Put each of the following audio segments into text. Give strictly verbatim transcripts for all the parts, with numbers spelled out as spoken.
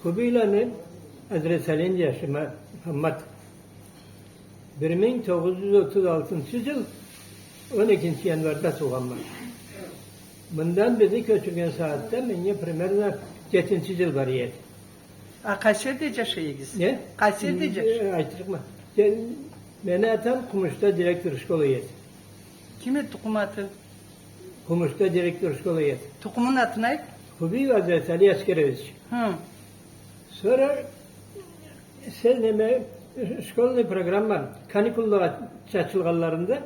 Хубийланы Азрет Алийни джашы Ма-, Мухаммат. Бир минг тогъуз джюз отуз алтынчы джыл он экинчи январда туугъанма. Мындан бизни кёчюрген сагъатда меннге примерно джетинчи джыл бар эди. А къайсы джерде джашай эдигиз? Не? Къайсы джерде джаш-, э, айтырыкъма. Ке-, мени атам Къумушда директор школы эди. Ким эди тукъум аты? Къумушда директор школы эди. Тукъумун атын айт. Хубиев Азрет Алий Аскерович. Хы. Сора сен неме, школьный программа, каникуллагъа чачылгъанларында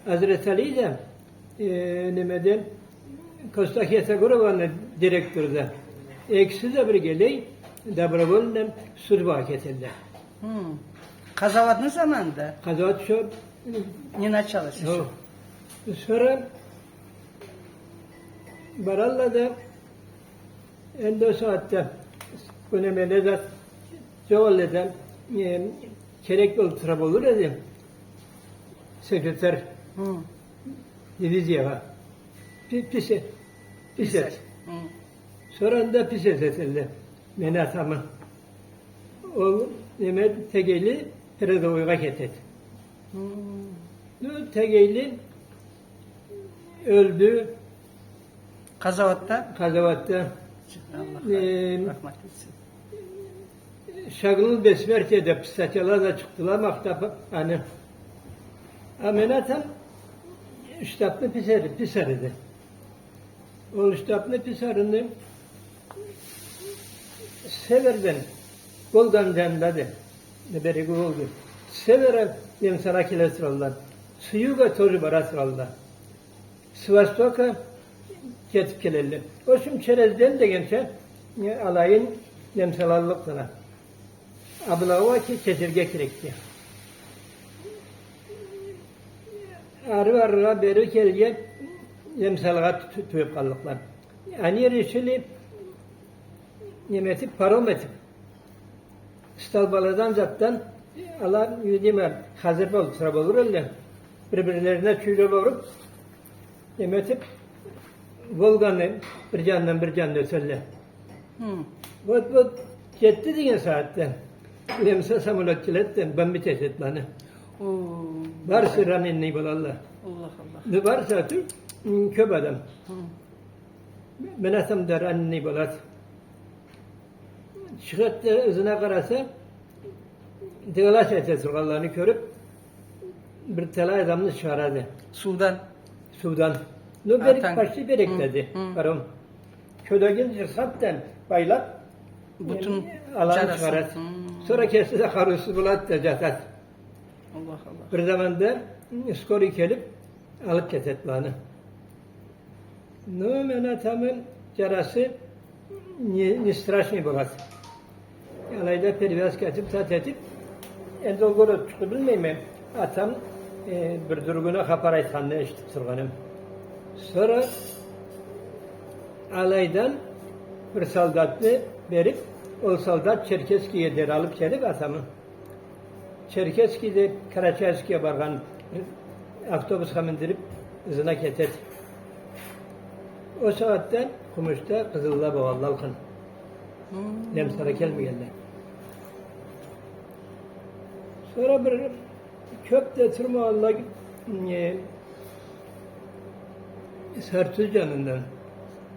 Азрет Алий да, э, немеде, Коста Хетагурованы директору да, экиси да биргелей добровольно службагъа кетелле. Хы. Къазауатны заманында? Къазауат шо. Не началось ещё? Хо. Сора баралла да, энди ол сагъатда бу немеле да джокъ элле да, э, керек болуп тура болур эди. Секретарь. Хы. Дивизиягъа. Пи-, пис э-, пис эт. Писарь. Хы. Сора анда пис эт этелле мени атамы. Ол, неме, тегейли передовойгъа кетеди. Хы. Ну, тегейли ёлдю. Къазауатда? Къазауатда. Аллах, э, рахмат этсин. «Шагнул в бессмертие» деп статьяла да чыкъдыла, махтап аны. А мени атам штабны писари, писари эди. Ол штабны писарыны северден, Волганы джанындады, береги Волгы. С севера немсала келе туралла. С юга тоже бара туралла. С востока кетип келелле. В общем, через день дегенча, э, алайын немсала аллыкъдыла. Аблагъа ке-, кечерге керекди. Ары барыргъа, бери келирге немсалагъа тю-, тюбеп къаллыкъла. Они решили неме этип, паром этип, столбаладан затдан ала, видимо, хазыр болуп тура болур элле. Бир-бирлерине чюйле болуп, неме этип, Волганы бир джанындан бир джанына ётелле. Хы. Вот, вот, джетди деген сагъатда немса самолёт келеди да, бомбить этеди аны. О. Барысы раненый болалла. Аллах, Аллах. Ну, барысы тюл, м, кёп адам. Хы. Мени атам да раненый болады. Чыгъады да, ызына къараса, дыгъылаш эте тургъанланы кёрюп, бир талай адамны чыгъарады. Суудан? Суудан. Ну, берик, атан, почти берекдеди, хы, хы, паром. Кёлегин джырсат да байлап, бютюн, э, аланы джарасын чыгъарады. Хы. Сора кеси да къарыусуз болады да, джатады. Аллах, Аллах. Бир заманда, м, скорый келип, алып кетеди аны. Ну, мени атамы джарасы не, не страшный болады. Алайда перевязка этип, зат этип, энди ол городчукъну билмейме. Атам, э, бир другуна хапар айтханын эшитип тургъаным. Сора алайдан бир солдатны берип, ол солдат Черкесскеге дери алып келип атамы. Черкесскеде Карачаевскеге баргъан автобусха миндирип, ызына кетеди. Ол сагъатда Къумушда къызылла болгъанла алкъын. Хм. Немсала келмегенле. Сора бир кёп да турмагъанла, э, Сартюз джанындан.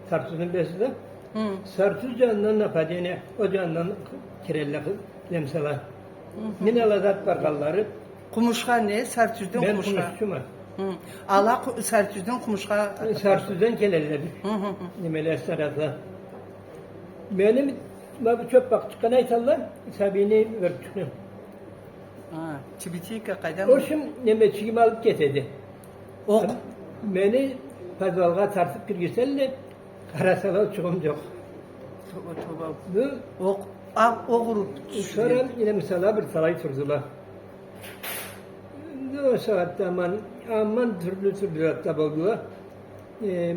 Сартюзню билесиз да? Хы. Сартюз джанындан нападение, ол джанындан кирелле немсала. Хы-хы. Минала зат баргъанлары. Къумушха не? Сартюзден Къумушха? Мен къумушчума. Хы. Ала Къу-, Сартюзден Къумушха атып баргъан. Сартюзден келелле. Хы-хы-хы. Немеле, снарядла. Мени, ма бу чоппакъчыкъгъа айталла, сабийни ёртчюкню. А, тибетейка къайдан? В общем, немечигими алып кетеди. Окъ. Мени подвалгъа тартып киргизелле, къарасала, учугъум джокъ. Тоба, тоба. Бу окъ, а, окъ уруп тюшген. Сора немсала бир талай турдула. Ол сагъатда аман, аман тюрлю-тюрлю затла болдула. Э,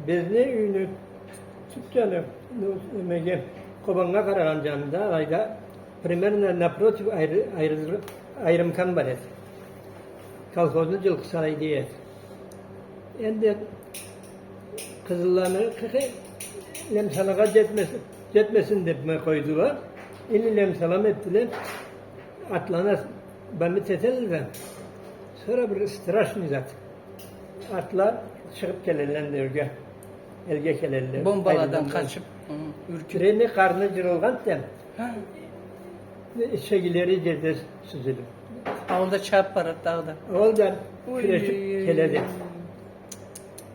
бизни юйню тюп джаны, ну, немеге, Къобаннга къарагъан джанында, алайда, примерно напротив айры-, айры-, айырымкан бар эди. Колхозну джылкъы сарай дей эди. Энди къызылланы къы-, къы-, немсалагъа джетмес, Джетмесин деб ме къойдула. Илиле салам этдиле. Атланы бамит этелле да. Сора бир страшный зат. Атла чыгъыб келелле энди ёрге. Элге келелле. Бомбаладан къачыб, хы, юркюб. Бирини къарны джырылгъанды да. Ха. Ичегилери джерде сюзюлюб. Ол да чабыб барады дагъыда. Ол да кюрешиб келеди.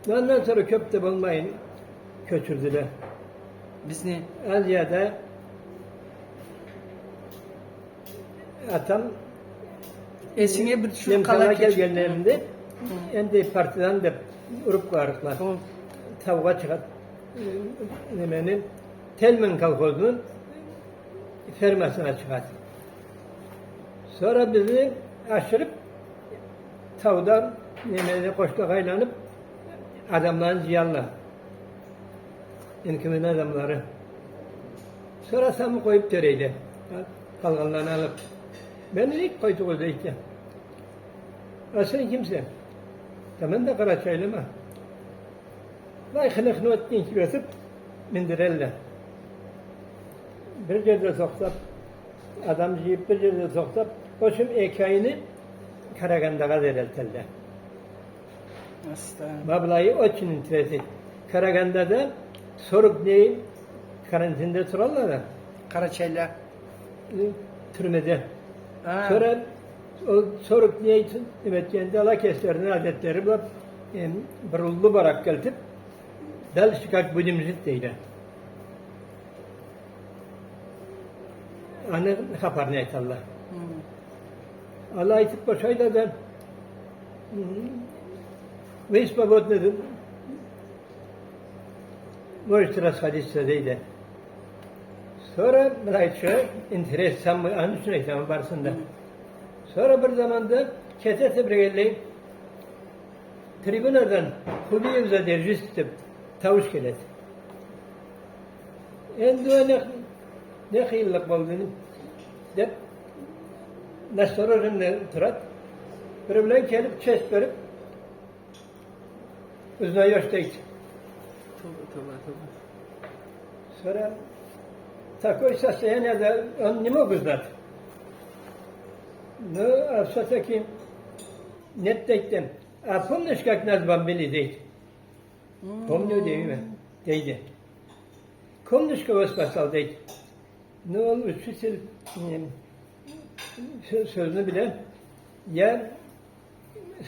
Андан сора кёб да болмайын кёчюрдюле. Бизни? Азияда атам... Эсинге бир тюшюрюб къала кечип келгенлеринде, хы, энди партизан деб уруб къоярыкъла. Хы. Таугъа чыгъады. Э, немени, Тельман колхозну фермасына чыгъады. Сора бизни ашырыб, тауда, немени, къошлагъа айланыб, адамланы джыялла. НКВД-ни адамлары. Сора самы къоюб тебрейле. Къалгъанланы алыб. Мени нек къойдугъуз, дейди. А сен кимсе? Да мен да къарачайлыма. Былай хыны-хыны этгинчи этиб миндирелле. Бир джерде тохтаб, адам джыйыб, бир джерде тохтаб, в общем, эки айны Карагандагъа дери элтелле. Ма былайы очень интересный. Карагандада сорок дней карантинде туралла да. Къарачайла. Э, тюрмеде. Ха. Сора ол сорок дней тю-, неме этгенде, ала кеслерини адетлери бла, эм, бир уллу баракгъа элтиб, «Дальше как будем жить?» дейдиле. Аны хапарын айталла. Хы. Ала айтыб бошайла да, хы, «Вы свободны, можете расходиться», дейди. Сора былайча интерес, самый, аны ючюн айтама барысын да. Хы. Сора бир заманда кете тебрегенлей, трибунадан «Хубиев, задержись» деб таууш келеди. Энди ол не, не къыйынлыкъ болду деб, настороженно турады. Биреулен келиб, честь бериб, «Узнаёшь?» дейди. Тоба, тоба, тоба. Сора такой состояниеде он не мог узнать. Ну, а всё-таки нет, дейди. «А помнишь, как нас бомбили?» дейди. Хы. «Помню», дейме, дейди. «Помнишь, кого спасал?» дейди. Ну, ол учитель, эм, сё-, сёзню биле, «Я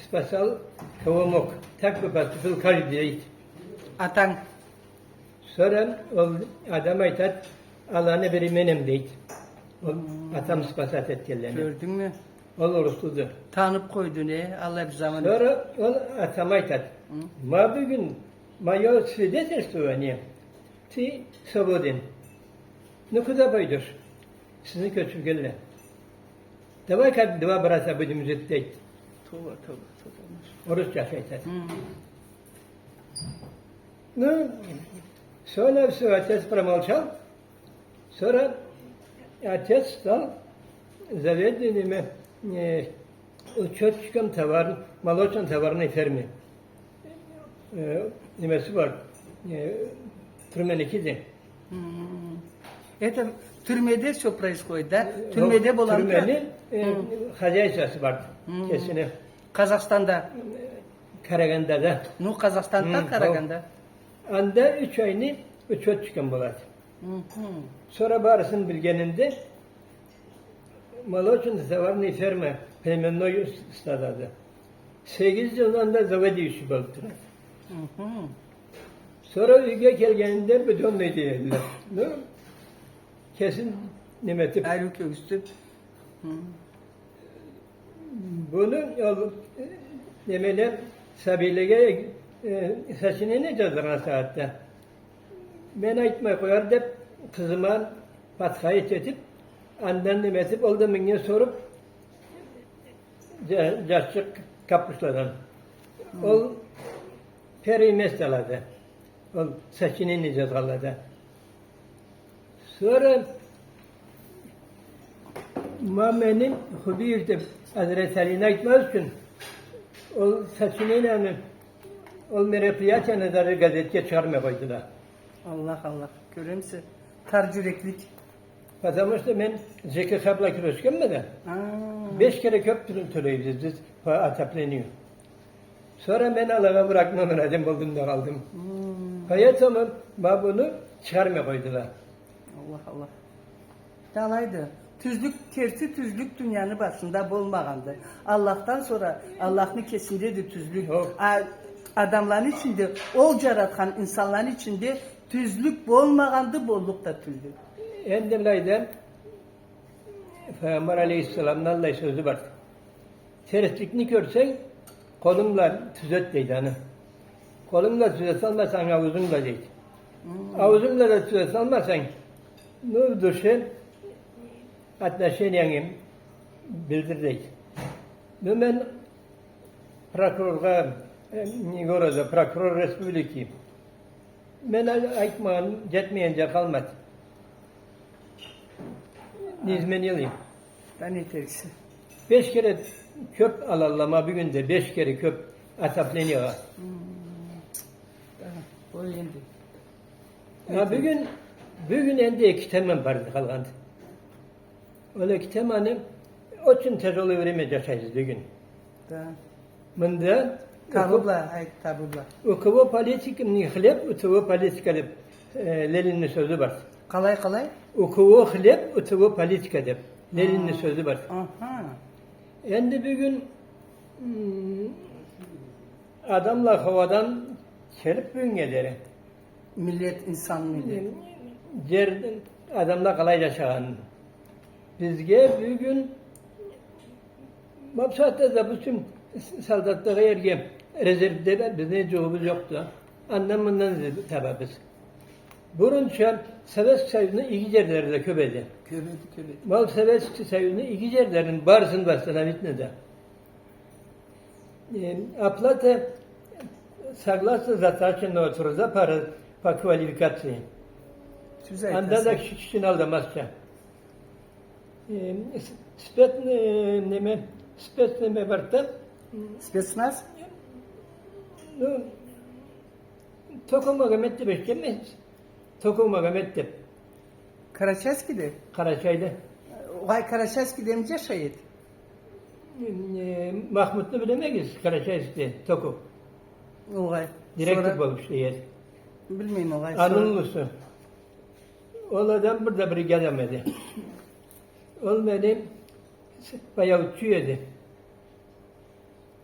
спасал, кого мог. Так бы поступил каждый», дейди. Атанг. Сора ол адам айтады, «Аланы бири менме», дейди. Ол атам спасать этгенлени. Кёрдюнгмю? Ол оруслуду. Таныб къойду, не? Аллай бир заман. Сора ол атама айтады. Хы. «Ма бюгюн моё свидетельствование, ты свободен. Ну куда пойдёшь?» Сизни кёчюргенле. «Давай как два брата будем жить», дейди. Тоба, тоба, тоба. Орусча айтады. Хы. Ну, сора всё, отец промолчал. Сора отец стал заведующим, э, учётчиком товар-, молочно-товарной фермы. Э, немеси бар, э, тюрменикиди. Хы. Это в тюрьмеде всё происходит, да? Э, тюрьмеде болгъан. Тюрьмени, э, хозяйствосу бар кесини. Казахстанда. Карагандада. Ну, Казахстанда, Караганда. Анда юч айны учётчиком болады. Хы. Сора барысын билгенинде, молочно-товарный ферма, племенной ус-, стадода. Сегиз джылдан да заведующий болуб турады. Хы. Сора юйге келгенинде бедённый дейдиле. Ну, кесин неме этиб. Ариу кёргюзтюб. Хы. Буну ол, э, немеле, сабийлеге, э, сочинение джаздыргъан сагъатда. Мен айтмай къояр деб, къызыма подходить этиб, андан неме этиб, ол да меннге соруб, джа-, джашчыкъ Капушладан. Хы. Ол первый место алады. Ол сочинение джазгъанлада. Сора ма мени Хубиев деб Азрет Алини айтмаз ючюн, ол сочиненияны, ол мероприятияны да газетге чыгъармай къойдула. Аллах, Аллах, кёремисе? Тар джюреклик. Потому что мен Ж К Х бла кюрешгенме да, а, беш кере кёб тё-, тёлейбиз биз по отоплению. Сора мен алагъа враг номер один болдум да къалдым. Мм. Поэтому ма буну чыгъармай къойдула. Аллах, Аллах. Алайды. Тюзлюк, керти тюзлюк дунияны башында болмагъанды. Аллахдан сора, Аллахны кесиндеди тюзлюк. Джокъ. А, адамланы ичинде, ол джаратхан инсанланы ичинде тюзлюк болмагъанды, боллукъ да тюлдю. Энди былайда Файгъамбар алейхиссаламны аллай сёзю бар. Терсликни кёрсенг, къолунг бла тюзет, дейди, аны. Къолунг бла тюзеталмасанг, ауузунг бла, дейди. Мм. Ауузунг бла да тюзеталмасанг, ну, в душе отношениянгы билдир, дейди. Ну, мен прокуроргъа, э, не города, прокурор республики. Мен ай-, айтмагъан, джетмеген джер къалмады. Не изменил им? Да не этериксе? Беш кере кёб алалла ма бюгюн да, беш кере кёб отоплениягъа. Мм. Да, ол энди. А бюгюн, бюгюн энди эки тема барды къалгъанды. Ол эки теманы очень тяжёлое время джашайбыз бюгюн. Да. Мында табы бла, айт, табы бла. У кого политика, не хлеб, у того политика деб, э, Ленинни сёзю бар. Къалай, къалай? У кого хлеб, у того политика деб Ленинни сёзю бар. Аха. Энди бюгюн, м, адамла хауадан келиб бюгюннге дери. Миллет, инсан миллет. Джер, адамла къалай джашагъанын. Бизге бюгюн, ма бусагъатда, допустим, с-, солдатлагъа эрге резервде бизни джугъубуз джокъду. Андан-мындан табабыз. Бурунча Советский Союзну иги джерлери да кёб эди. Кёб эди, кёб эди. Ма ол Советский Союзну иги джерлерин барысын восстановить не да. Э, оплата согласно затраченного труда по ра-, по квалификации. Тюз айтаса. Анда да киши кишини алдамазча. Э, с-, спец-, э, неме, спец-, неме барды да. Спецназ? Ну, Токо Магомет деб эшитгенмисиз? Токо Магомет деб. Карачайскийде? Къарачайда. Огъай, Карачайскийде ми джашай эди? Э, Махмутну билемегиз, Карачайскийде, Токо. Огъай. Директор болуб ишлей эди. Билмейме, огъай. Аны уллусу. Ол адам бир да бир иги адам эди. Ол мени баяутчу эди.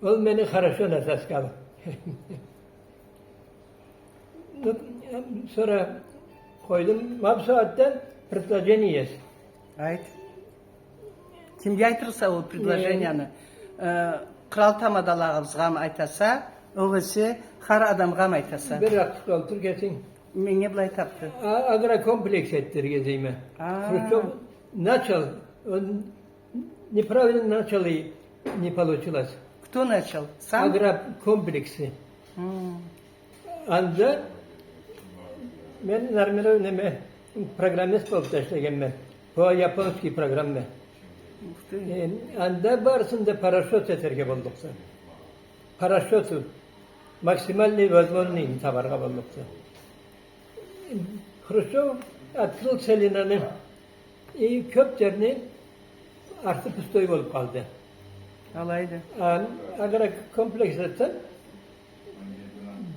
Ол мени хорошо натаскал. Ну, сора къойдум. Ма бусагъатда предложение есть. Айт. Кимге айтырса ол предложенияны? Э, кърал тамадаларыбызгъамы айтаса, огъесе хар адамгъамы айтаса? Бир акъчыкъ олтур кесинг. Меннге былай тапды. А-, агрокомплекс этдирирге дейме. А. Хрущёв начал, он неправильно начал и не получилось. Кто начал? Сам? Агрокомплексы. М. Анда мен нормиров-, неме, программист болуб да ишлегенме. По японский программе. Ух ты. Э, анда барысын да по расчёту этерге боллукъду. По расчёту. Максимальный возможный табаргъа боллукъду. Хрущёв открыл целинаны, и кёб джерни арты пустой болуб къалды. Алайды. А агрокомплекс этсенг,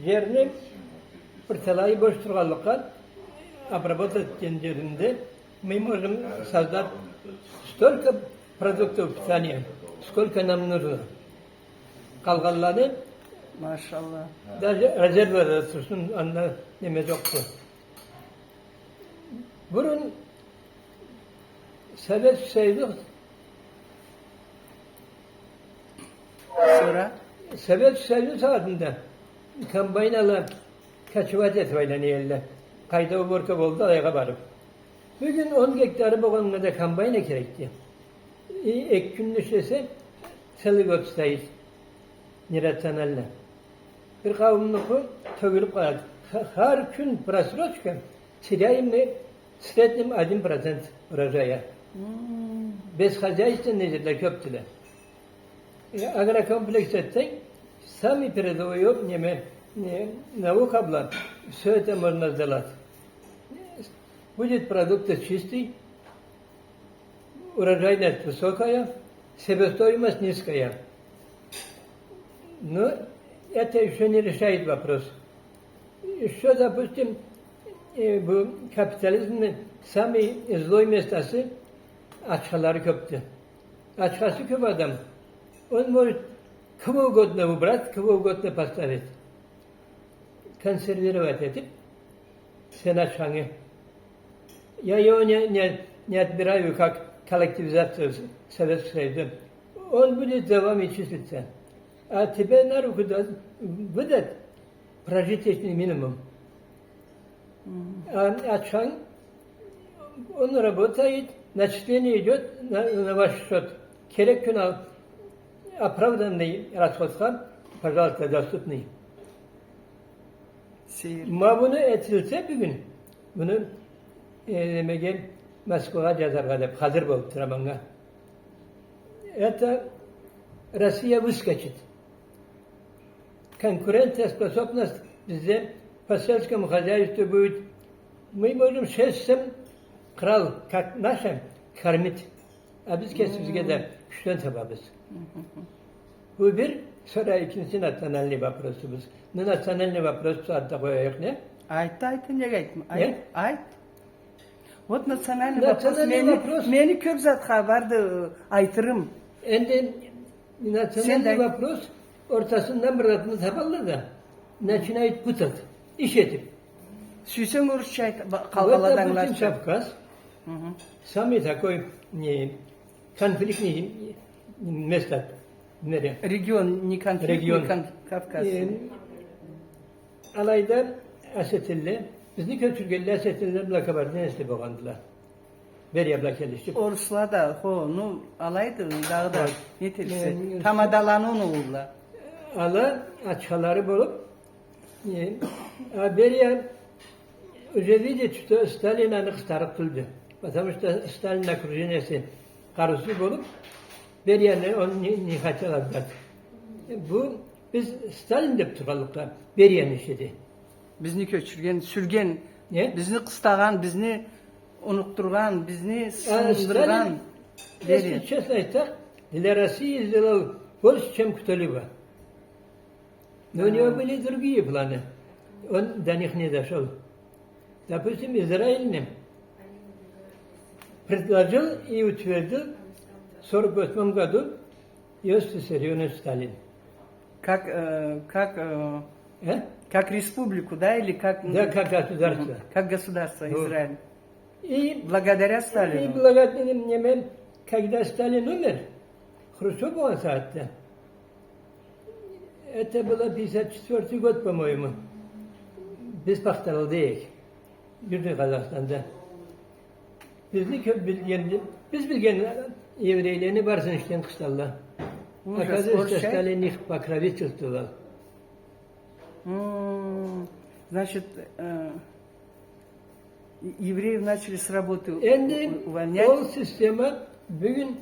джерни бир талайы бош тургъанлыкъгъа, обработать этген джеринде мы можем создать столько продуктов питания, сколько нам нужно. Къалгъанланы, машалла, даже резервада турсун, анда неме джокъду. Бурун Совет Союзу, сора? Совет Союзу сагъатында комбайнала кочевать этиб айлана эдиле. Къайда уборка болду, алайгъа барыб. Бюгюн он гектары болгъаннга да комбайна керекди. И эки кюн ишлесе, целый год стоит. Нерационально. Бир къауумнуку тёгюлюб къалады. Ха-, хар кюн просрочка, теряем мы в среднем один процент урожая. Мм. Бесхозяйственный джерле кёбдюле. Э, агрокомплекс этсенг, самый передовой, неме, не, наука бла всё это можно сделать. Будет продукты чистый, урожайность высокая, себестоимость низкая. Но это ещё не решает вопрос. Ещё, допустим, э, бу капитализмни самый злой местасы — ачхалары кёпдю. Ачхасы кёп адам, он может кого угодно убрать, кого угодно поставить. Консервировать этип сени ачхангы. Я его не, не, не отбираю, как коллективизацию С-, Советского Союза. Он будет за вами числиться. А тебе на руку да-, выдать прожиточный минимум. Мгм. А, ачханг, он работает, начисление идёт на, на ваш счёт. Керек кюн ал-, оправданный расходха, пожалуйста, доступный. Сейир. Ма муну этилсе бюгюн, муну, э, немеге, Москвагъа джазаргъа деп, хазыр болуп тура манга. Это Россия выскочит. Конкурентоспособность бизде по сельскому хозяйству будет. Мы можем шесть-семь крал, как наше, кормить. А биз кесибизге да кючден табабыз. Бу бир, сора экинчи национальный вопросубуз. Ну, национальный вопрос бусагъатда къояйыкъ, не? Айт, айт, неге айтма? Айт, айт. Вот национальный вопрос. Национальный вопрос. Мени, мени кёп затха барды, э, айтырым. Энди национальный вопрос ортасындан бир затны табалла да, начинает путать. Иш этип. Сюйсенг, орусча айт, къалгъанла да ангыларча. Вот, допустим, Кавказ. Самый такой, не, конфликтный место в мире. Регион, не конфликтный, регион. Кавказ. Э, алайда осетинле, бизни кёчюргенле осетинле бла кабардинецле болгъандыла. Берия бла келишип. Орусла да, хо, ну, алайды, дагъыда, не этерсе, тамадаланы оноулла. Ала ачхалары болуп, э, а Берия уже видит, что Сталин аны къыстарыкъ тюлдю. Потому что Сталин окружениясы къарыусуз болуп, Берияны он не, не хотел отдать. Бу, биз Сталин деп тургъанлыкъгъа, Берияны ишиди. Бизни кёчюрген, сюрген, бизни къыстагъан, бизни унукъдургъан, бизни сындыргъан. Сталин, если честно айтсакъ, для России сделал больше, чем кто-либо. Но у него были другие планы. Он до них не дошёл. Допустим, Израильны предложил и утвердил в сорок восьмом году Иосиф Виссарионович Сталин. Как, э, как, э, как республику, да, или как... Да, как государство. Как государство Израиль. И благодаря Сталину. И благодаря, не, не, когда Сталин умер, Хрущёв болгъан сагъатда, это было пятьдесят четвёртый год, по-моему, биз Пахталыда эдик, Южный Казахстанда. Бизни кёп билген, биз билген еврейлени барысын ишден къысталла. Ужас. Оказывается, Сталин их покровительствовал. Значит, э, евреев начали с работы увольнять. Энди ол система бюгюн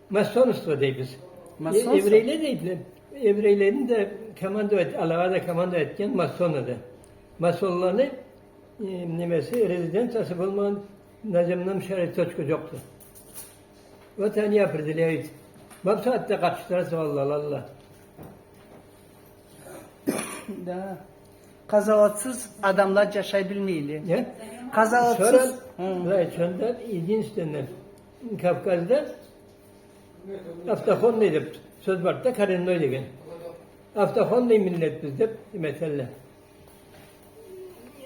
масонство дейбиз. Масонство? Э, еврейле дейдиле. Еврейлени да командовать, алагъа да командовать этген масонла да. Масонланы, э, немеси, резиденциясы болмагъан на земном шаре точка джокъду. Вот они определяют. Ма бусагъатда къатышдыра салалла, алалла. Да. Къазауатсыз адамла джашай билмейле. Не? Къазауатсыз. Сора, былай айтханда, единственное, Кавказда автохтонный деп сёз барды да, коренной деген. Автохтонный миллетбиз деп, демеселле.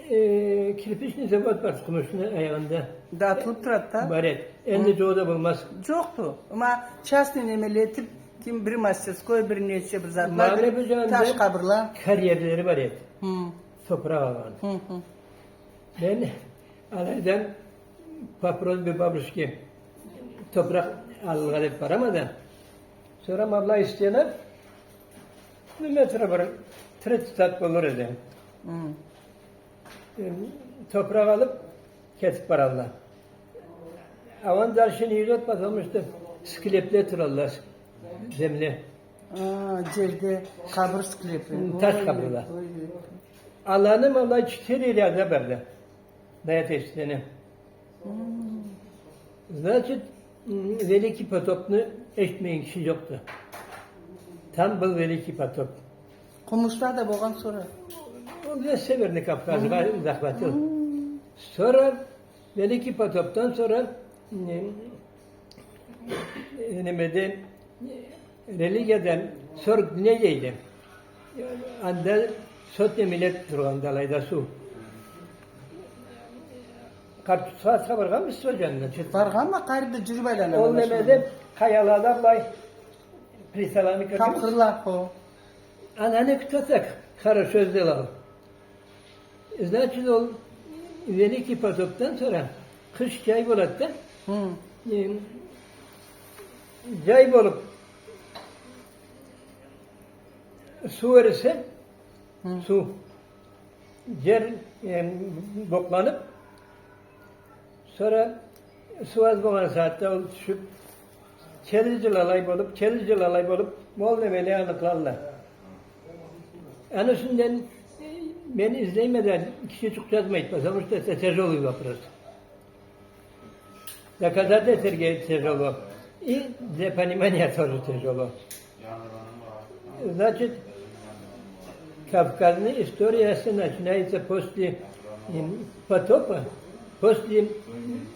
Э, кирпичный завод бар, Къумушну аягъында. Да, атылып турады да. Бар эди. Энди джокъ да болмаз. Джокъду. Ма частный немеле этип, ким бир мастерской, бир нече бир затла, бир таш къабырла. Карьерлери бар эди. Топуракъ алгъан. Мен алайдан по просьбе бабушки топуракъ алыргъа деп барама да. Сора ма былай стена, ну, метра бир тридцать зат болур эди. Э, топуракъ алып, кетип баралла. А он дальше не идёт, потому что склепле туралла, земле. А, джерде къабыр склепле. Таш къабырла. Аланы ма былай четыре ряда барды. Война Отечественная. М. Значит, м, Великий потопну эшитмеген киши джокъду. Там был Великий потоп. Къумушда да болгъан сора. Он весь Северный Кавказгъа захватил. М. Сора, Великий потопдан сора, м, немеде, религияда сорок дней дейди. Анда сотни миллет тургъанды алайда суу. Къарт-Тутха атха баргъанмысыз суу джанына? Баргъанма, къайры да джюрюб айланама. Ол немеде, къаялада былай плиталаны кёргенмисиз? Тапхырла, хо. Аны не кютесек, хорошо сделал. Значит, ол Великий потопдан сора къыш джай болады да. Хы. Э, джай болуб, суу эрисе, хы, суу, джер, э, бокъланыб, сора суу аз болгъан сагъатда ол тюшюб, келир джыл алай болуб, келир джыл алай болуб, ма ол немеле аныкълалла. Аны юсюнден, э, мен излейме да, киши джукъ джазмайды, потому что это тяжёлый вопрос. Доказать этерге тяжёло. И для понимания тоже тяжёло. Значит, Кавказны историясы начинается после, м, потопа, после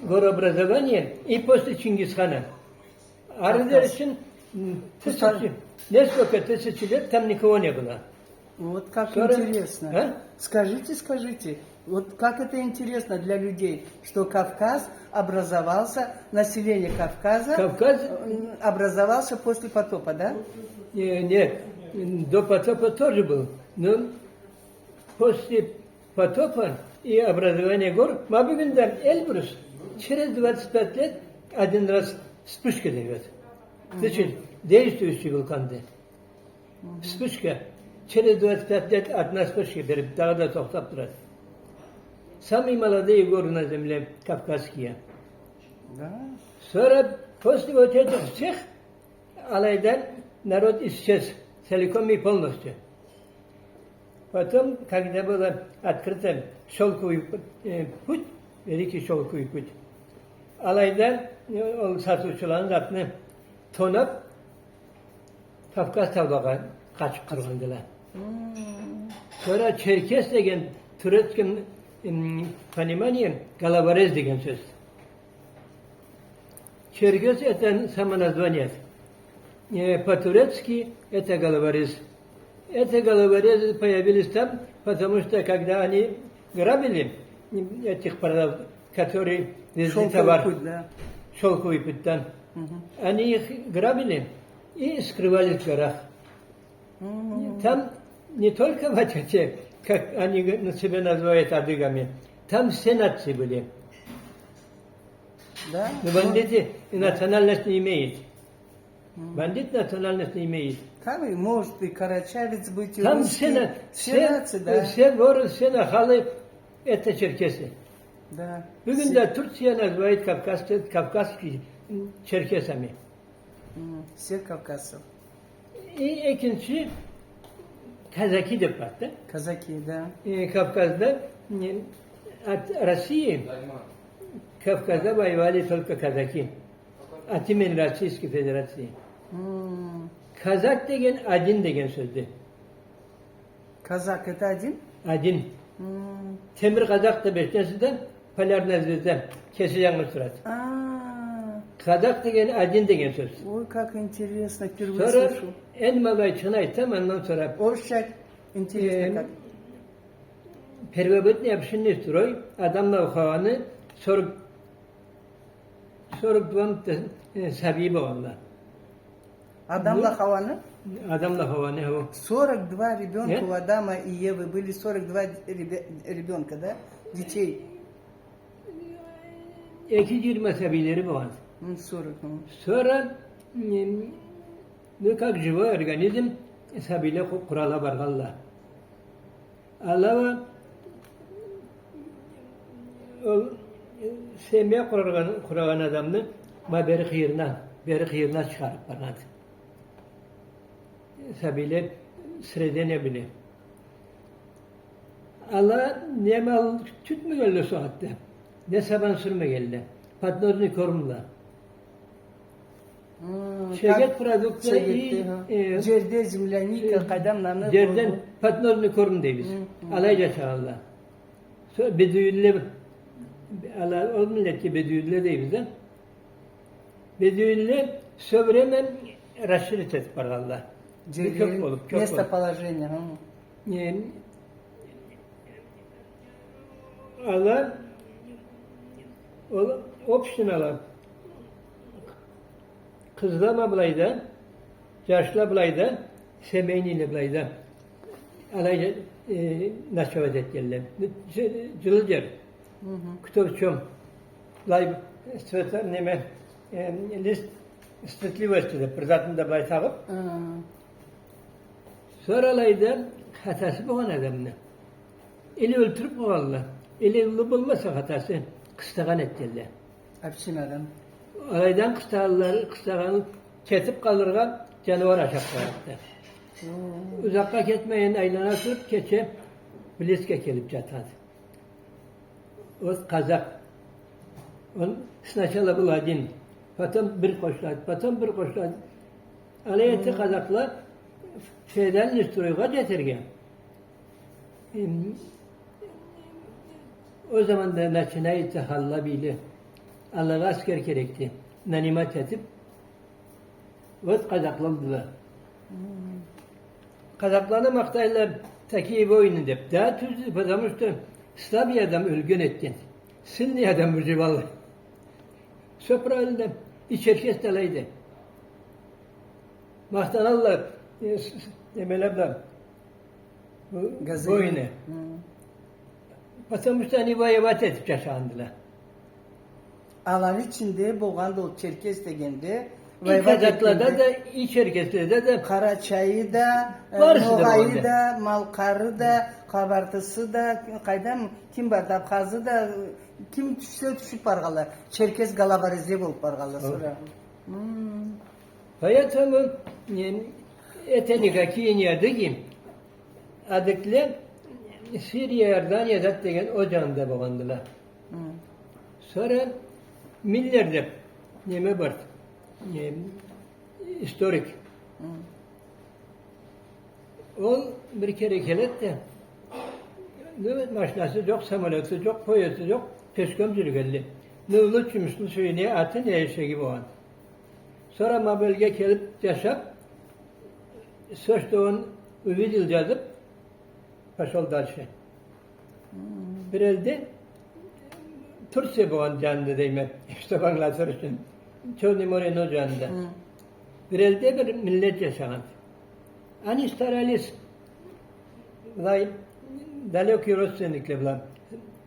горообразования и после Чингисхана. Ары дери ючюн, м, тысячи, несколько тысяч лет там никого не было. Вот как интересно. А? Скажите, скажите, вот как это интересно для людей, что Кавказ образовался, население Кавказа, Кавказ, м, образовался после потопа, да? Э, нет, м, до потопа тоже был. Но после потопа и образования гор, ма бюгюн да Эльбрус через двадцать пять лет один раз вспышка даёт. Мгм. Значит, действующий вулканды. Мгм. Вспышка. Через двадцать пять лет одна вспышка бериб, дагъыда тохтаб турады. Самые молодые горы на земле кавказские. Да. Сора после вот этих всех алайда народ исчез целиком и полностью. Потом, когда было открыто шёлковый пу-, э, путь, Великий шёлковый путь, алайда, э, ол сатыучуланы затны тонаб, Кавказ талбагъа къачыб тургъандыла. Мм. Сора черкес деген турецким, м, понимание, головорез деген сёз. Черкес — это самоназвание. Э, по-турецки это головорез. Это головорезы появились там, потому что когда они грабили, м, этих продав-, которые везли товар, шёлковый путь, да, шёлковый путь, да. Мгм. Они их грабили и скрывались в горах. Мгм. Там не только вот эти, как они г-, на себя называют адыгами, там все нации были. Да? Но бандиты и национальность не имеют. Мгм. Бандит национальность не имеет. Там и может и карачаевец быть, и русский, все на-, все, все нации, да? Все воры, все нахалы — это черкесы. Да. Бюгюн да Турция называет кавказцы-, кавказских, м, черкесами. М, всех кавказцев. И экинчи казаки деб барды. Казаки, да. Э, Кавказда, м, от России Кавказда воевали только казаки. От имени Российской Федерации. М. Казак деген адин деген сёздю. Казак — это адин? Адин. М. Темир къазакъ деб эшитгенсиз да, Полярная звезда, кеси джангыз турады. А. Казак деген адин деген сёз. Ой, как интересно, впервые слышу. Сора энди ма былайчыгъын айтсам, андан сора. Орусча интересно как. Первобытный общинный строй, Адамла Хауаны сорок Сорок два, э, сабийи болгъанла. Адамла Хауаны? Адамла Хауаны, хо. Сорок два ребёнка у Адама и Евы были, сорок два ребё-, ребёнка, да? Детей. Эки джыйырма сабийлери болгъан. Хы, сорок, хы. Сора, м, ну, как живой организм, сабийле къу-, къурала баргъанла. Аллах ол, э, семья къурагъан, къурагъан адамны ма бери къыйырына, бери къыйырына чыгъарыб барады. Сабийле средение биле. Ала не мал тютмегенле сагъатда, не сабан сюрмегенле. Подножный корм бла. Хм, чегет продукция и, э, джерде земляника, э, къайдам, наны, джерден подножный корм дейбиз. Хм, хм. Алай джашагъанла. Сора бедуинле, ала, ол миллетге бедуинле дейбиз да. Бедуинле всё время расширить этип баргъанла. Бир кёп болуп, кёп болуп. Местоположение, хы. Э, ала, ол общинала, къызла ма былайда, джашла былайда, семейныйле былайда. Алай, э, ночевать этгенле. Джы-, джылы джер. Хы-хы. Кто в чём. Былай, цвета, неме, э, лист стыдливости деб, бир затын да былай тагъыб. Хы. Сора алайда хатасы болгъан адамны или ёлтюрюб къойгъанла, или уллу болмаса хатасы, къыстагъан этгенле. Общинадан. Алайдан къыстагъанла, къыстагъан, кетиб къалыргъа, джаныуар ашаб къояды. Хы. Узакъгъа кетмейин, айлана туруб, кече Блеске келиб джатады. Ол къазакъ. Он сначала был один, потом бир къошулады, потом бир къошулады. Алай эте, хы, къазакъла феодальный стройгъа джетерге. Эм, ол заманда начинается халла биле. Алагъа аскер керекди. Нанимать этиб, вот къазакъла болдула. Хм. Къазакъланы махтайла, такие воины деб. Да, тюздю, потому что слабый адам ёлген этген. Сильный адам выживал. Всё правильно. И черкес да алайды. Махтаналла, э, с-, с-, немеле бла. Газели. Воины. Хм. Потому что они воевать этиб джашагъандыла. Аланы ичинде болгъанды ол черкес дегенде, и воевать этгенде. Казаклада да, и черкеследе да. Къарачайы да, э, барысы да ногъайы болгъанды. Да, малкъары да, къабартысы да, къайдам, ким барды, абхазы да, ким тюшсе тюшюб баргъанла. Черкес головорезы болуб баргъанла сора. Хм. Поэтому, э, это никакие не адыги. Адыгле Сирия, Иордания, зат деген ол джанында болгъандыла. Хм. Сора Миллер деб неме бар, э, историк. Хм. Ол бир кере келеди да, ну, машинасы джокъ, самолёту джокъ, поезды джокъ, пешком джюрюгенле. Ну, в лучшем случае не аты, не эшеги болгъан. Сора ма бу элге келиб джашаб, всё, что он увидел, джазыб, пошёл дальше. Хм. Бир элде Турция болгъан джанында дейме, чтоб ангылатыр ючюн. Чёрный морени ол джанында. Хм. Бир элде бир миллет джашагъан. Они старались, былай, далёкий родственникле бла,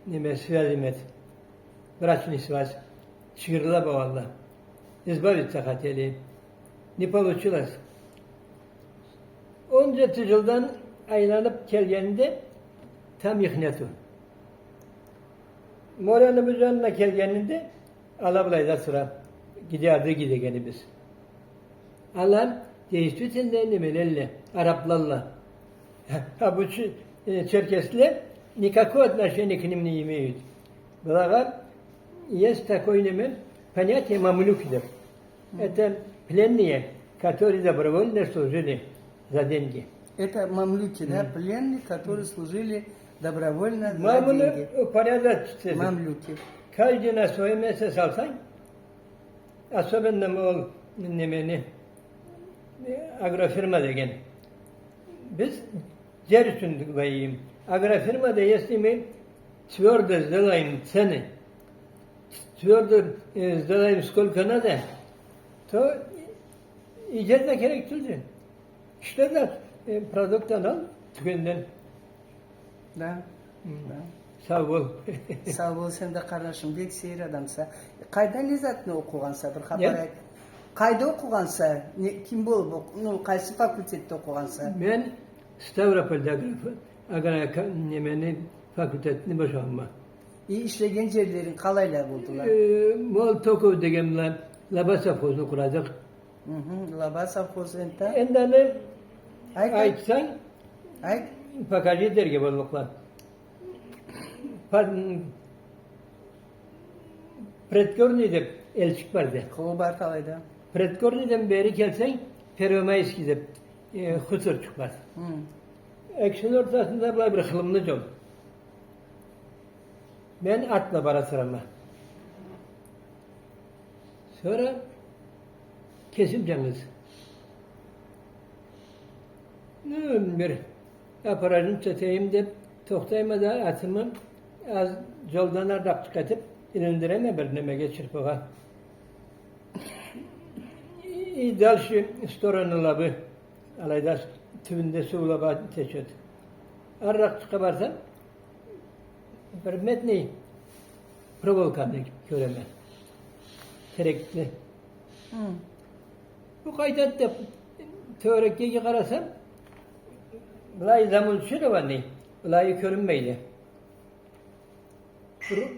неме, связь иметь. Брачный связь, чыгырла болгъанла. Избавиться хотели. Не получилось. Он джети джылдан айланыб келгенинде, там их нету. Морени бу джанына келгенинде, ала былайда тура. Гиди адыги дегенибиз. Ала действительно немелелле, араблалла. А бу чу-, э, черкесле никакого отношения к ним не имеют. Былагъа есть такой неме, понятие мамлюк деб. Это пленные, которые добровольно служили за деньги. Это мамлюки, да? Мгм. Пленные, которые служили добровольно за деньги. Мамлюки. Каждый на своё место салсанг, особенно ол немени, э, агрофирма деген. Биз джер ючюн воюем. Агрофирмада, если мы твёрдо сделаем цены, твёрдо, э, сделаем сколько надо, то и джер да керек тюлдю. Ишле да, э, продуктдан ал, тюкенден. Да. Хм. Да. Сау бол. Сау бол, сен да, къарнашым, бек сейир адамса. Къайда, не затны окъугъанса, бир хапар айт. Къайда окъугъанса, не, ким болуб окъ-, ну, къайсы факультетде окъугъанса? Мен Ставропольда агро-, агро-, немени, факультетни бошагъанма. И ишлеген джерлеринг къалайла болдула? Э, Молотоков деген бла Лаба совхозну къурадыкъ. Хы-хы, Лаба совхоз энтда. Энди аны айтсанг, покажи дерге боллукъла. Пар-, Предгорный деп элчик барды. Хо, бар талайда. Предгорныйдан бери келсенг, Первомайский деп, э, хуторчукъ бар. Хы. Экисини ортасында былай бир хылымлы джол. Мен атла бара турама. Сора кесим джангыз. Ну, бир опорожниться этейим деп тохтайма да, атымы аз джолдан арыракъчыкъ этип илиндиреме бир немеге, чырпыгъа. И дальше стороны Лабы. Алайда с-, тюбюнде суу Лаба течет. Арыракъчыкъгъа барсам, бир медный проволканы кёреме. Терекли. Хы. Бу къайдады деп, тёгерекге иги къарасам, былай замульчированный, былайы кёрюнмейди. Ру-,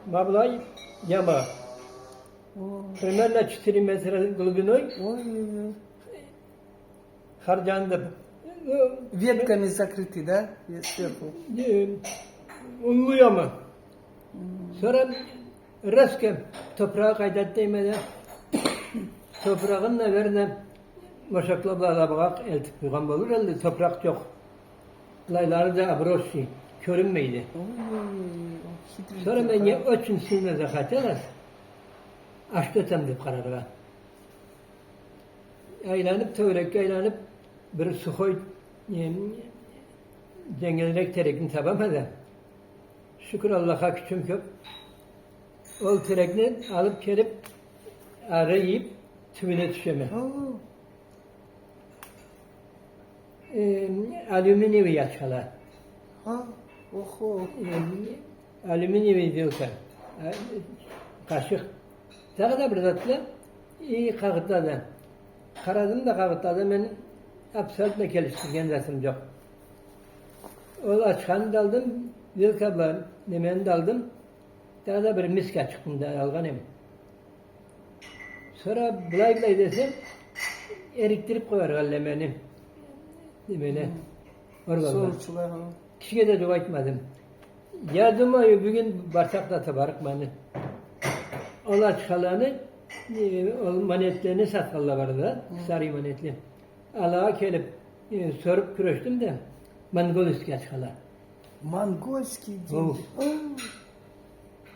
ма былай яма. О. Примерно четыре метра глубиной. Ой, ой, ой. Хар джанында, э, ветками закрыты, да? Сверху. Э, уллу яма. Хы. Сора резко топурагъы къайдады дейме да, топурагъын, наверно, мошакъла бла Лабагъа элтип къойгъан болур, энди топуракъ джокъ. Былайлары да обросший, кёрюнмейди. Ой, ой, ой, ой, хитрый. Сора меннге очень сильно захотелось, а что там деп къараргъа. Айланып, тёгерекге айланып, бир сухой, э, дженгилирек терекни табама да. Шукур Аллахха, кючюм кёп. Ол терекни алып келип, ары ийип, тюбюне тюшеме. О. Э, алюминиевый ачхала. Ха, охо. Э, алюминиевый вилка. Э, къашыкъ. Дагъыда бир затла, и къагъытла да. Къарадым да къагъытлада, мен абсолютно келишдирген затым джокъ. Ол ачханы да алдым, вилка бла немени да алдым. Дагъыда бир миска ачханы да алгъан эдим. Сора былай-былай десем, эрикдирип къояргъа немени. Немени. Хы. Органла. Соручула, хы. Кишиге да джукъ айтмадым. Я думаю, бюгюн барсакъ да табарыкъ ма аны. Ол ачхаланы, э, ол монетлени сатханла барды да, хы, старый монетли. Алагъа келип, э, соруп кюрешдим да, монгольский ачхала. Монгольский дейди. Оу. О.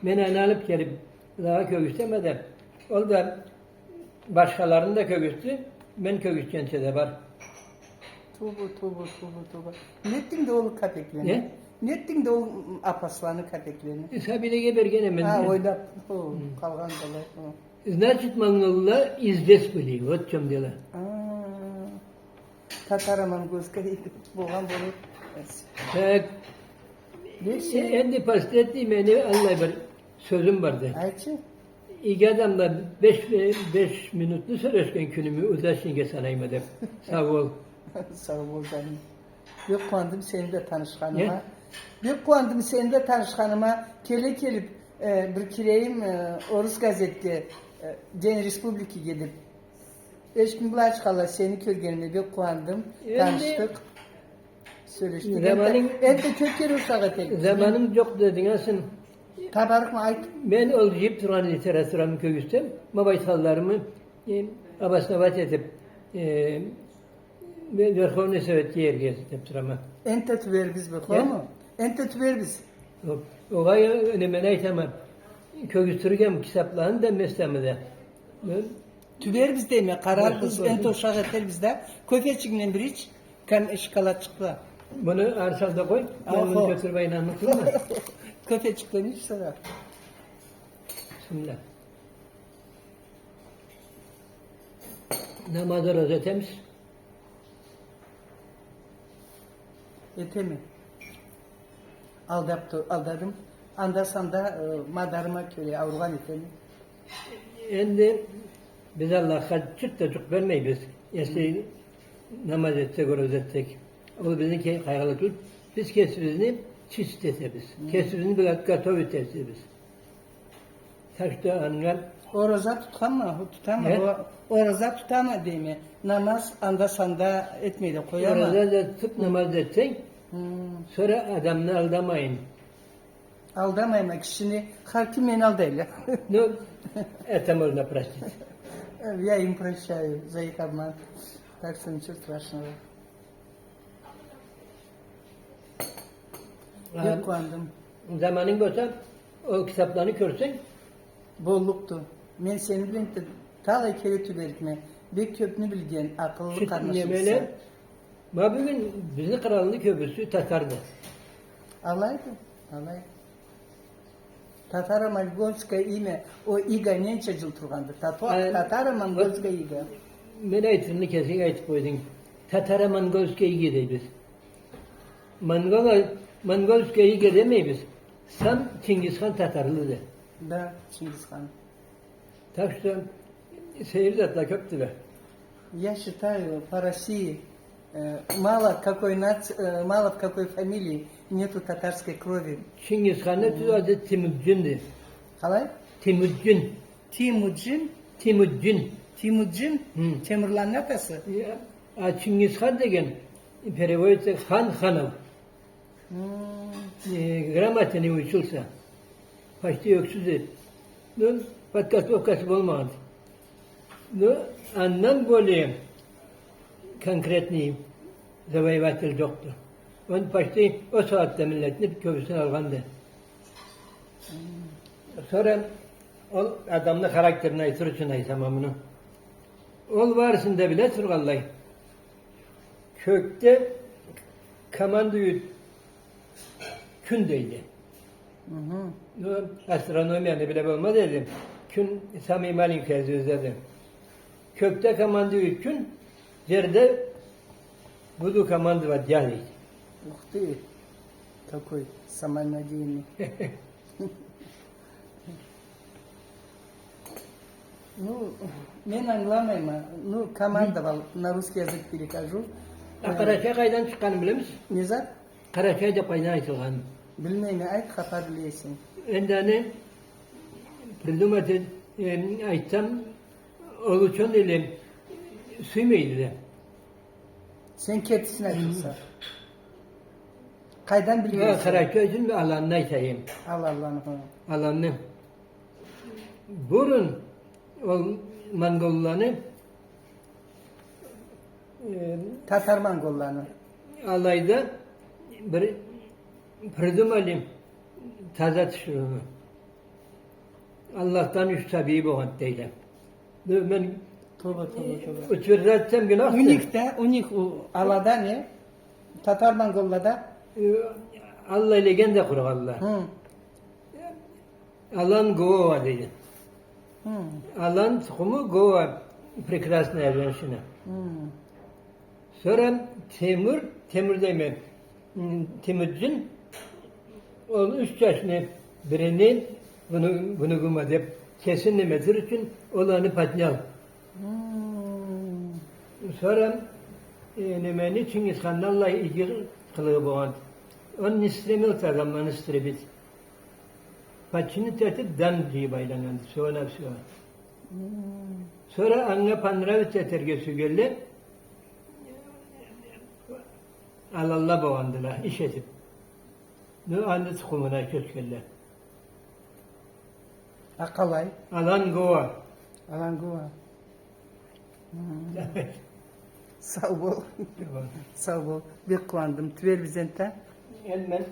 Мен аны алып келип, алагъа кёргюзтеме да, ол да башхаларына да кёргюзтдю, мен кёргюзтгенча да бар. Тоба, тоба, тоба, тоба. Нетдинг да ол капеклени? Не? Нетдинг да ол, м, апасланы капеклени? Э, сабийлеге берген эдим мен. Ха, ойлап, о, хы, къалгъан къалай, о. Значит, монголла и здесь были, вот в чём дело. А, татаро-монгольская болгъан болур. Так. Нейсе. Э, энди последний мени аллай бир сёзюм барды. Айтчы. Иги адамла беш, беш минутну сёлешген кюнюмю удачныйге санайма деп. Сау бол. Сау бол, джаным. Бек къууандым сени да танышханыма. Не? Бек къууандым сени да танышханыма. Келе келип, э, бир кирейим, э, орус газетге, э, День Республикиге деп. Эшикни былай ачханлай, сени кёргениме бек къууандым. Энди танышдыкъ. Сёлешдик. Заманым, энтда, энтда кёп кере ушакъ этерик. Заманым джокъ дединг а сен. Табарыкъма, айт. Мен ол джыйып тургъан литературамы кёргюзтсем, ма бу айтханларымы, э, обосновать этип, э, Ве-, Верховный Советге иерге деп турама. Энтда тюбербиз бу, хо-, хо-му? Энтда тюбербиз. О-, огъай, неме айтама, кёргюзтюрюгем китапланы да, местамы да. Тюбербиз дейме, къарарбыз, энтда ушакъ этербиз да. Кофечигингден бир ич, кам-, шоколадчыкъла. Муну ары салда къой, мен муну кётюрюп айланып турама. Кофечикден ич сора. Бисмилля. Намаз, ораза этемисиз? Этеме. Алдап ту-, алдадым. Анда-санда, э, мадарыма кёре ауругъан этеме. Энди биз Аллахха чырт да джукъ бермейбиз. Если намаз этсек, ораза этсек, ол бизни ке-, къайгъылы тутмай. Биз кесибизни чистить этебиз. Хы. Кесибизни бир готовить этебиз. Так что анга... Ораза тутханма, тутама. Не? О-, ораза тутама дейме. Намаз анда-санда этмей да къояма. Ораза да тутуп, намаз да этсенг, хы, сора адамны алдамайын. Алдамайма кишини, хар ким мени алдайла. Ну, это можно простить. Я им прощаю за их обман. Так что ничего страшного. Бек къууандым. Заманынг болса, ол китапланы кёрсенг. Боллукъду. Мен сени бла талай кере тюберикме. Бек кёпню билген, акъыллы къарнашымса. Ма бюгюн бизни къралны кёбюсю татарды. Алайды, алай. Татаро-монгольское имя, о ига ненча джыл тургъанды? Тато-, а, татаро-монгольское ига. Мен айтырымы кесинг айтып къойдунг. Татаро-монгольское ига дейбиз. Монголо-, монгольское ига демейбиз. Сам Чингисхан татарлыды. Да, Чингисхан. Так что, сейир затла кёпдюле. Я считаю, по России, э, мало какой нац-, э, мало в какой фамилии нету татарской крови. Чингисханны тюз аты Темуджинди. Къалай? Темуджин. Темуджин? Темуджин. Темуджин? Хы. Темурланны атасы? Я. А Чингисхан деген переводится хан, ханов. Мм. Э, грамотно не учился. Почти ёксюз эди. Ну, подготовкасы болмагъанды. Ну, андан более конкретный завоеватель джокъду. Ол почти о сагъатда миллетни кёбюсюн алгъанды. Мм. Сора ол адамны характерин айтыр ючюн айтама муну. Ол барысын да биле тургъанлай. Кёкде командует кюн дейди. Мгм. Ну, астрономияны биле болмаз эди. Кюн самый маленькая звезда дейди. Кёкде командует кюн, джерде буду командовать я дейди. Ух ты, какой самонадеянный. Ну, мен ангыламайма. Ну, командовал, на русский язык перехожу. А Къарачай къайдан чыкъгъанын билемисиз? Не зат? Къарачай деб къайдан айтылгъанын. Билмейме, айт, хапар биле эсенг. Энди аны придумать эт-, э, айтсам, ол ючюн эле сюймейдиле. Сен кертисин айтырса. Къайдан билгенсе? Къарачай ючюн аланны айтайым. Аланланы, хы. Аланны. Бурун ол монголланы, э, татар-монголланы алайда бир придумали таза тиширыуну. Аллахдан юч сабийи болгъанды дейле. Бу мен... Тоба, тоба, тоба. Утверждать этсем гюнахды. У них да, у них, у, алада не? Татар-монголлада? Э, аллай легенда къургъанла. Хы. Алан Гоа дейди. Хы. Алан тукъуму, Гоа прекрасная женщина. Хы. Сора Темур, Темур дейме, м, Темуджин, ол юч джашны бирини, буну, буну къуума деб, кесин неме этер ючюн, ол аны поднял. Хм. Сора, э, немени, Чингисханны аллай иги къылыгъы болгъан. Он не стремился адамланы истребить. Подчинить этиб, дан джыйыб айланнганды, всего-навсего. Хм. Сора анга понравиться этерге сюйгенле, аланла болгъандыла, иш этиб. Ну, аны тукъумуна кёчгенле. А къалай? Алан Гоа. Алан Гоа. Хм. Сау бол. Тамам. Сау бол. Бек къууандым. Тюберибиз энтда. Энди мен